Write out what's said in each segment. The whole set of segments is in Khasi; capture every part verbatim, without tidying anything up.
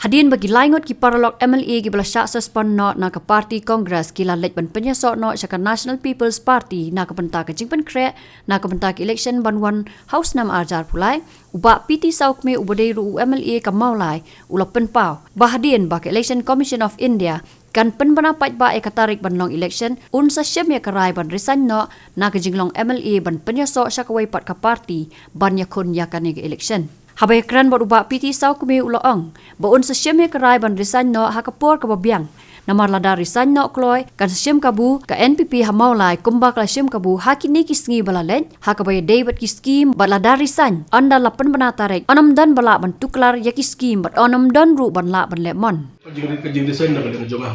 Hadien ba ki lai ngut ki paralok M L A kiba la shah suspend noh na ka party Congress ki la leit ban pynïasoh noh sha ka National People's Party na ka bynta ka jingpynkhreh na ka bynta ka election ban wan ha u snem ar hajar arphew lai, u Bah P T Sawkmie uba dei ruh u M L A ka Mawlai u la pynpaw ba hadien ba ka Election Commission of India kan pynbna paidbah ïa ka tarik ban long election, un sa shim ïa ka rai ban resign noh na ka jinglong M L A ban pynïasoh sha kawei pat ka party ban ïakhun ïa kane ka election. Haba ïakren bad u Bah P T Sawkmie u la ong ba un sa shim ïa ka rai ban resign noh ha ka por kaba biang. Namar lada resign noh kloi, kan sa shim kabu ka N P P ha Mawlai kumba ka la shim kabu ha kine ki sngi ba la leit, ha kaba ïadei bad ki skim, bad lada resign ynda la pynbna tarik, yn ym don ba lah ban tuklar ïa ki skim bad yn ym don ruh ban lah ban leh mon. Ka jing, ka jingresign na ka liang jong nga.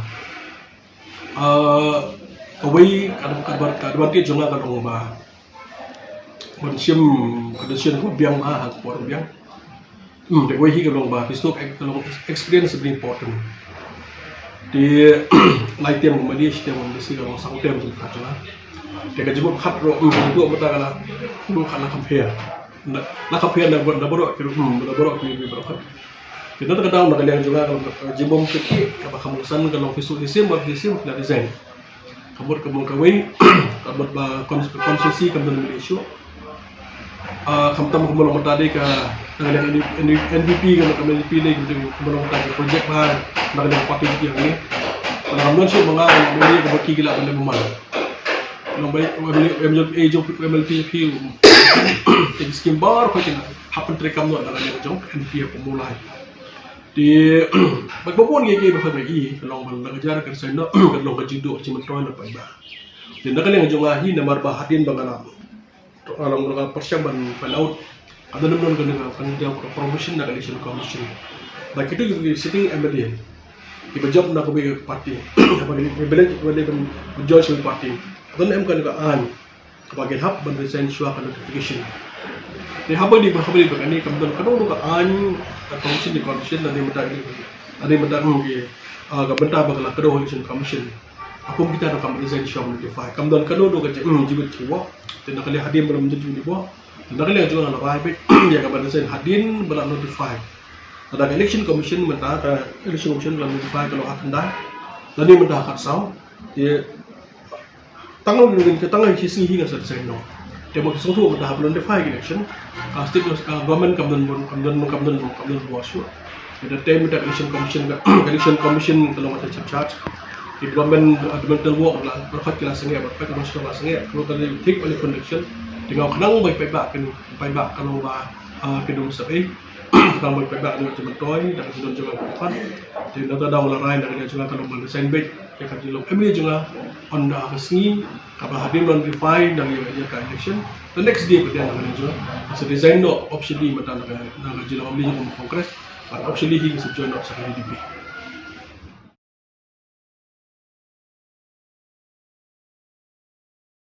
Ah, kawei ka, ka, ka advantage jong nga ka long ba ban shim ka decision kaba biang bha ha ka por kaba biang. Hmm, te kawei hi ka long ba phi sngewthuh, ka long experience very important. Te lai term ka mali, shi term ka mali, shi ka long saw term jong ka jong nga. Te ka jingmut khat ruh, hmm, ka jingmut mynta ka la, ruh khat la compare. Na, la compare na, na baroh ki, hmm, na baroh ki, ki baroh khat. Te na ka daw na ka liang jong nga ka long ka jingbym kit kaba kham kongsan ka long phi sngewthuh, shisien ba phi sngewthuh phi la resign. Ka mut ka mut kawei, ka mut ba cons-, constituency kam don mali shuh. Ah, khamtam ka mut long mynta dei ka, na ka liang N D P, N D P ka, ka N D P dei ka mut long mynta ka project ba na ka liang party ki hangne. Ba kam don shuh ba nga, ba nga ka ba ki ki lah ban leh bymman. Long ba M L A jong M L P, te ki skim baroh ki hap ban treikam noh na ka liang jong N D P ha Mawlai. Te bad ba bun kiei kiei ba phi i, ka long ba la ka jia ka resign noh, ka long ka jingduh jingmyntoi na paidbah. Te na ka liang jong nga hi namar ba hadien ba nga la, to, ka long ka pyrshang ban find out, ka don ym don ka, ka, ka, ka promotion na ka Election Commission. Ba kito ki sitting M L A kiba jop na kawei ka party, ba ki, ba ki, ba ki ban join sha kawei party, ka don em ka, ka aiñ kaba kin hap ban resign shuwa ka notification. Te haba dei ba, haba dei ba kane kam don, ka don ka aiñ, ka commission, ka commission, lane mynta, lane mynta, hmm, ki, ah, ka bynta ba ka la kdew Election Commission. Hakum kita ruh kam resign shuwa notify. Kam don kano kano ka jing, hmm, jingmut jingmut. Te na ka liang hadien ba la mynta jingmut jingmut. Te na ka liang jong nga la rai beit ïa ka ban resign hadien ba la notify. Lada ka Election Commission mynta, ka Election Commission la notify ka long ha khyndai. Lane mynta ha khatsaw. Te tang ka, tang ka shi sngi hi nga sa resign noh. Te ba ki sngewthuh mynta haba la notify ka election, ka state, ka government kam don, kam don, kam don, kam don bor shuh. Te da te mynta ka Election Commission, ka Election Commission ka long ka ta chap chap. Te government, uh, government work la, ba khot ki la sangeh, ba khot ki la sangeh, ka long ka thik ba election. Te nga khnang ba paidbah, kan paidbah ka long ba, uh, ki don sa ei. Khnang ba paidbah ka long jingmyntoi, da ka jingdon jong nga ka khot. Te na ka daw la rai na ka jong nga ka long ban resign beit. Ïa ka jinglong M L A jong nga, ynda ha ka sngi kaba hadien ba la notify na ïa, ïa ka election, the next day pat ïa na ka liang jong nga sa resign noh officially mynta na ka, na ka jinglong M L A jong ka Congress, bad officially hi sa join noh sa ka U D P.